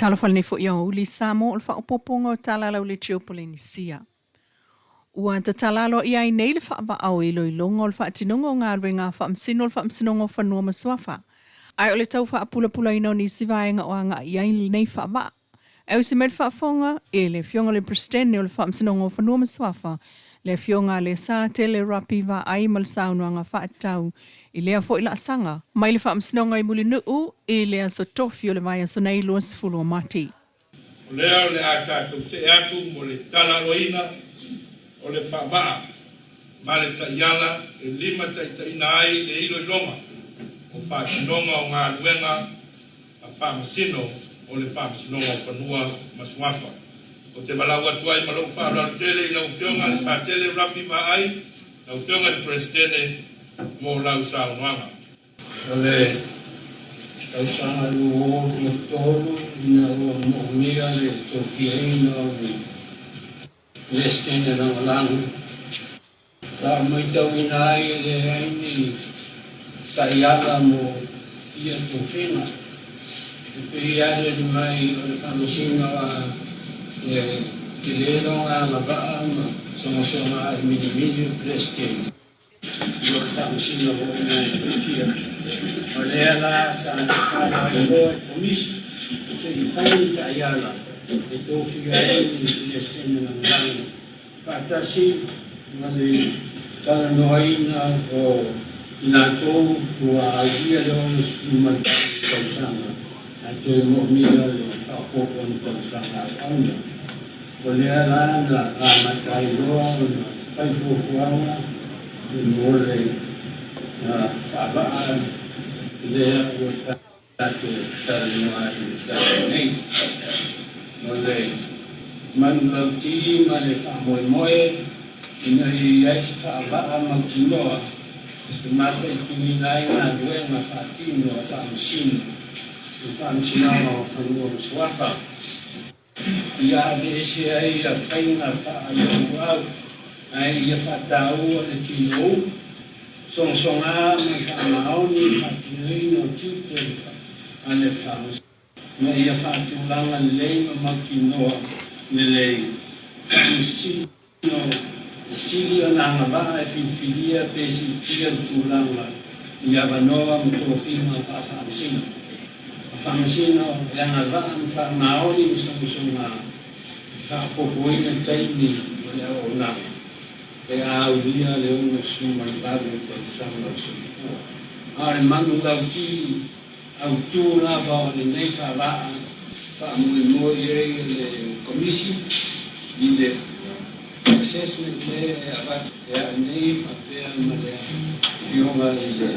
Talofa lenei foi aoauli Samoa o le faaopoopoga o Tala a lau Leitio Polenisia. Ua tatala aloaia ai nei le faavaa o iloiloga o le faatinoga o galuega a Faamasino o le Faamasinoga o Fanua ma Suafa, ae o le tau faapulapulaina o nisi vaega o agai i ai lenei faavaa. Ae usi mai le faafofoga i le Afioga i le Peresetene o le Faamasinoga o Fanua ma Suafa, le Afioga a Lesatele Rapi Vaai ma le saunoaga faatatau i lea foi laasaga mai le Faamasinoga i Mulinuu i le aso Tofi o le vaiaso nei 20 o Mati. O lea o le a tatou see atu mo le talaloina o le faavaa ma le taiala e limataitaiina ai le iloiloga o faatinoga o galuega a Faamasino o le Faamasinoga o Fanua ma Suafa. Ou te valaau atu ai ma lou faaaloalo tele i lau Afioga Lesatele Rapi Vaai, lau Afioga i le Peresetene, mo lau saunoaga. O le tausaga 2023 ina ua moomia le tofiaina o le Peresetene Lagolago, sa matauina ai e leai ni taiala mo ia tofiga. E pei e aliali mai o le Faamasino a le tele lona agavaa ma sogasoga e milimili le Peresetene. Ua faamasino foi na e tofia. O lea la sa tatalo ai loa i Komisi se i fai ni taiala e tofia ai ni Peresetene Lagolago faatasi ma le talanoaina o i latou ua aulia le 68 tausaga ae toe moomia le faaopoopo o ni tausaga auauna. O lea la na amata ai loa ona fai fuafuaga mo le faavaa lea ua tatou talanoa ai i le taimi nei. O le manulauti ma le faamoemoe ina ia i ai se faavaa mautinoa e mataituina ai galuega faatino a Faamasino i Faamasinoga o Fanua ma Suafa. Ia aveese ai ia faiga faaiauau, ae ia faataua le tinou, sogasoga ma faamaoni le faatinoina o tiute a le Faamasinoga, ma ia faatulaga lelei ma mautinoa lelei Faamasino e sili ona agavaa e filifilia pe siitia le tulaga i avanoa ma tofiga faafaamasino. O faamasino e agavaa ma faamaoni ma sogasoga e faaopoopoina taimi o le auaunaga pe a aulia le 68 tausaga o le soifua. A o le manulauti autu lava o lenei faavaa faamoemoe i ai le Komisi i le assessment lea e avatu e au nei faapea ma le Afioga i le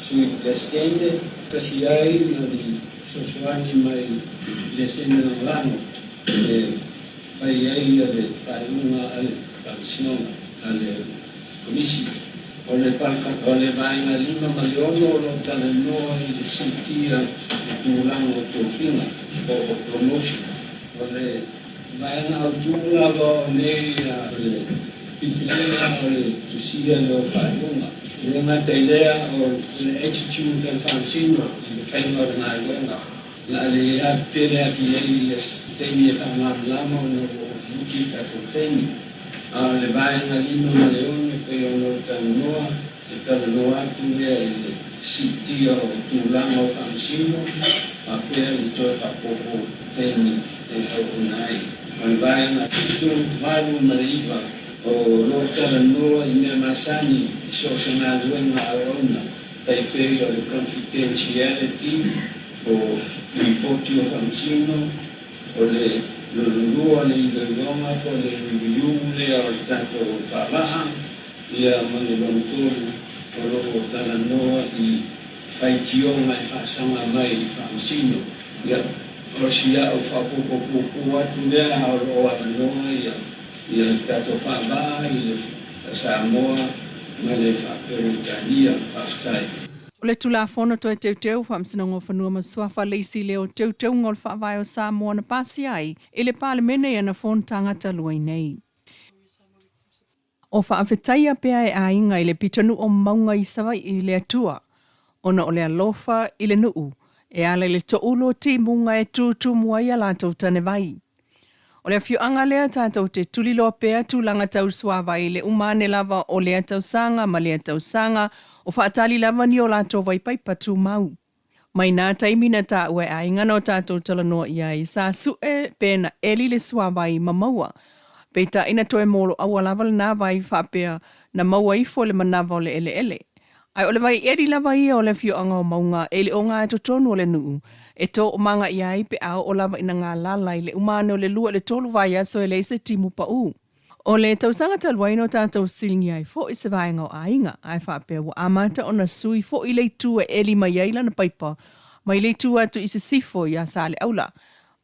Sui Peresetene tasi ai ma le fesoasoani mai i le Peresetene Lagolago e fai ai le faaiuga a le Faamasinoga a le Komisi. O le o le vaega 5 ma le 6 o lo o talanoa i le siitia o tulaga o tofiga po o promotion. O le vaega autu lava o nei o le filifiliga o le tusia lea o faaiuga. E le gata i lea o le attitude a le Faamasino i le faiga o le galuega. O le a le alu tele atu i ai i le taimi e faamalamalama ona ua utiuti le tatou taimi. A o le vaega 5 ma le 6 e pei ona ou talanoa, e talanoa atu lea i le siitia o tulaga o faamasino faapea le toe faaopoopo taimi e auauna ai. O le vaega 7, 8 ma le 9 o lo o talanoa i mea masani i so o se galuega auauna. Tai pei o le confidentiality o lipoti o faamasino, o le lololua o le iloiloga po o le review lea o le tatou faavaa, ia ma le lona tolu o lo o talanoa i faitioga e faasaga mai i faamasino. Ia, o si au faaopoopo puupuu atu lea a o lo o avanoa ia Ia le tatou faavaa i le Samoa ma le Faa-Peretania. Faafetai. O le Tulafono Toe Teuteu Faamasinoga o Fanua ma Suafa le isi lea o teuteuga o le Faavae o Samoa na pasia ai e le Palemene i ana fonotaga talu ai nei. O faafetaia pea e aiga i le pitonuu o Mauga i Savaii le Atua ona o le alofa i le nuu. e ala i le toulu o timuga e tutumu ai a latou tanevai. O le afioaga lea tatou te tuliloa pea tulaga tau suavai i le uma ane lava o lea tausaga ma lea tausaga o faatali lava ni o latou vaipaipa tumau. Mai na taimi na taua e aiga na o tatou talanoa i ai, sa sue pe na eli le suavai ma maua. Peitai na toe moloaua lava lena vai faapea na maua ifo i le manava o le eleele. Ae o le vai eli lava ia o le afioaga o Mauga e le o gatotonu o le nuu e toomaga i ai pe a oo lava ina galala i le uma ane o le lua i le tolu vaiaso e leai se timu pau. O le tausaga talu ai na o tatou fesiligia ai foi se vaega o aiga, ae faapea ua amata ona sui foi le itu e eli mai ai lana paipa mai le itu atu i sisifo ia Saleaula.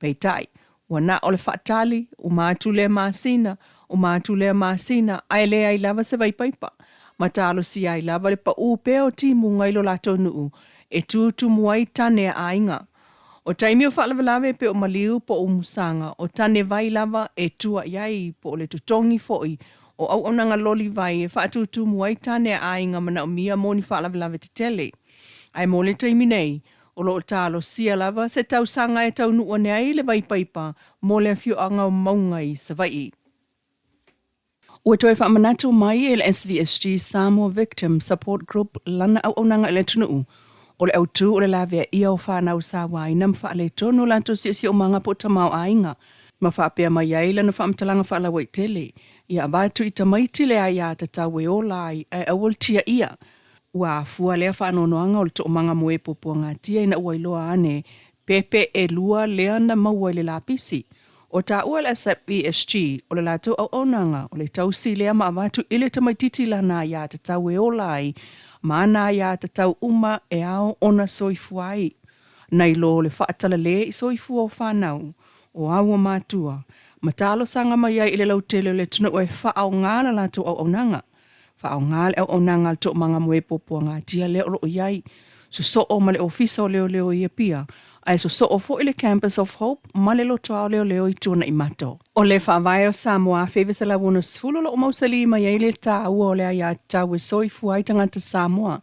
Peitai, ua na o le faatali, uma atu lea masina, uma atu lea masina, ae leai lava se vaipaipa. Ma talosia ai lava le pau pea o timuga i lo latou nuu e tutumu ai tane a aiga. O taimi o faalavelave pei o maliu po o umusaga, o tane vai lava e tua i ai po o le totogi foi o auaunaga loli vai e faatutumu ai tane a aiga manaomia mo ni faalavelave tetele. Ae mo le taimi nei, o lo o talosia lava se tausaga e taunuu ane ai le vaipaipa mo le afioaga o Mauga i Savaii. Ua toe faamanatu mai e le SVSG Samoa Victim Support Group lana auaunaga i le atunuu, o le autu o le laveaia o fanau sauaina ma faaletonu o latou siosiomaga po o tamaoaiga, ma faapea mai ai lana faamatalaga faalauaitele, ia avatu i tamaiti le aiatatau e ola ai ae aua le tiaia. Ua afua lea faanoanoaga o le toomaga mo e puapuagatia ina ua iloa ane pepe elua lea na maua i le lapisi. O taua le SVSG, o le latou auaunaga, o le tausi lea ma avatu i le tamaititi lana aiatatau e ola ai ma ana aiatatau uma e ao ona soifua ai, nai lo le faatalale i soifua o fanau, o au o matua, ma talosaga mai ai i le lautele o le atunuu e faaaoga le latou auaunaga. Faaaoga le auaunaga a le Toomaga mo e Puapuagatia lea o lo o i ai, sosoo ma le Ofisa o Leoleo i Apia, ae sosoo foi le Campus of Hope ma le Lotoa o Leoleo i Tuanaimato. O le Faavae o Samoa 1960 o lo o mausali mai ai le taua o le aiatatau e soifua ai tagata Samoa,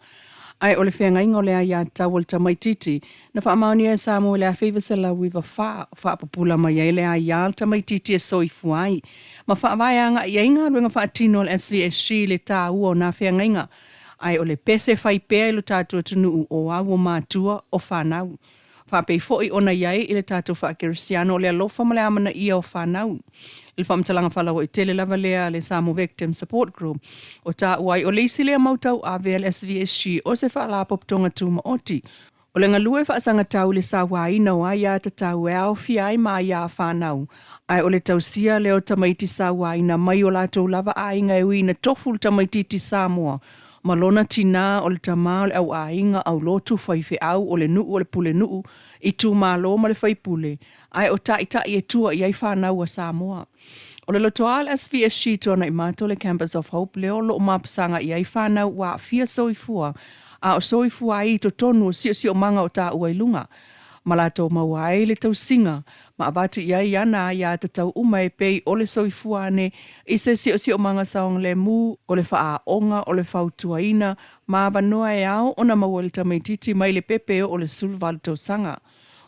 ae o le feagaiga o le aiatatau a le tamaitiiti na faamaonia e Samoa i le 1994, faapupula mai ai le aia a le tamaitiiti e soifua ai, ma faavae agai i ai galuega faatino a le SVSG i le taua o na feagaiga, ae o le pese fai pea i lo tatou atunuu o au o matua, o fanau. Faapei foi ona i ai i le tatou faakerisiano o le alofa ma le amanaia o fanau. I le faamatalaga faalauaitele lava lea a le Samoa Victim Support Group, o taua ai o le isi lea mau tauave a le SVSG o se Faalapotopotoga Tumaoti, o le galue faasagatau i le sauaina o aiatatau e aofia ai ma aiā fanau, ae o le tausia lea o tamaiti sauaina mai o latou lava aiga e ui ina tofu le tamaitiiti Samoa ma lona tinā o le tamā o le auaiga aulotu faifeau o le nuu o le pulenuu itumalo ma le faipule ae o taitai e tua i ai fanau a Samoa. O le lotoa o le SVSG Tuanaimato le Campus of Hope lea o lo o mapusaga i ai fanau ua aafia soifua a o soifua ai i totonu o siosiomaga o taua i luga ma latou maua ai le tausiga ma avatu i ai ana aiatatau uma e pei o le soifua ane i se siosiomaga saogalemu, o le faaaoga, o le fautuaina, ma avanoa e ao ona maua i le tamaitiiti mai le pepe e oo i le 18 tausaga.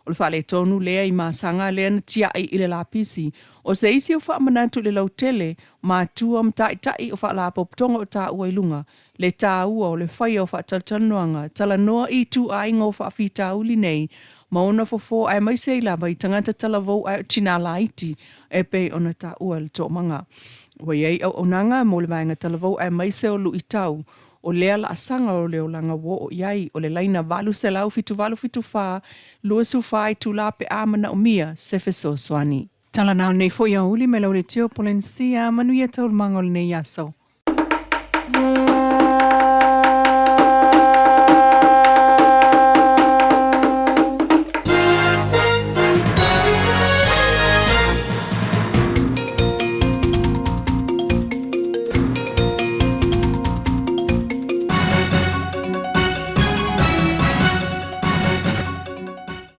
O le faaletonu lea i masaga lea na tiai i le lapisi, o se isi o faamanatu i le lautele, matua ma taitai o faalapotopotoga o taua i luga, le taua o le faia o faatalatalanoaga, talanoa i ituaiga o faafitauli nei ma ona fofo aemaise ai lava i tagata talavou ae o tinā laiti e pei ona taua e le toomaga. Ua i ai auaunaga mo le vaega talavou aemaise o luitau o lea laasaga o le olaga ua oo i ai o le laina 800 7874 24 itulā pe a manaomia se fesoasoani. Tala nao nei foi aoauli mai lau leitio Polenisia, manuia taualumaga o lenei aso.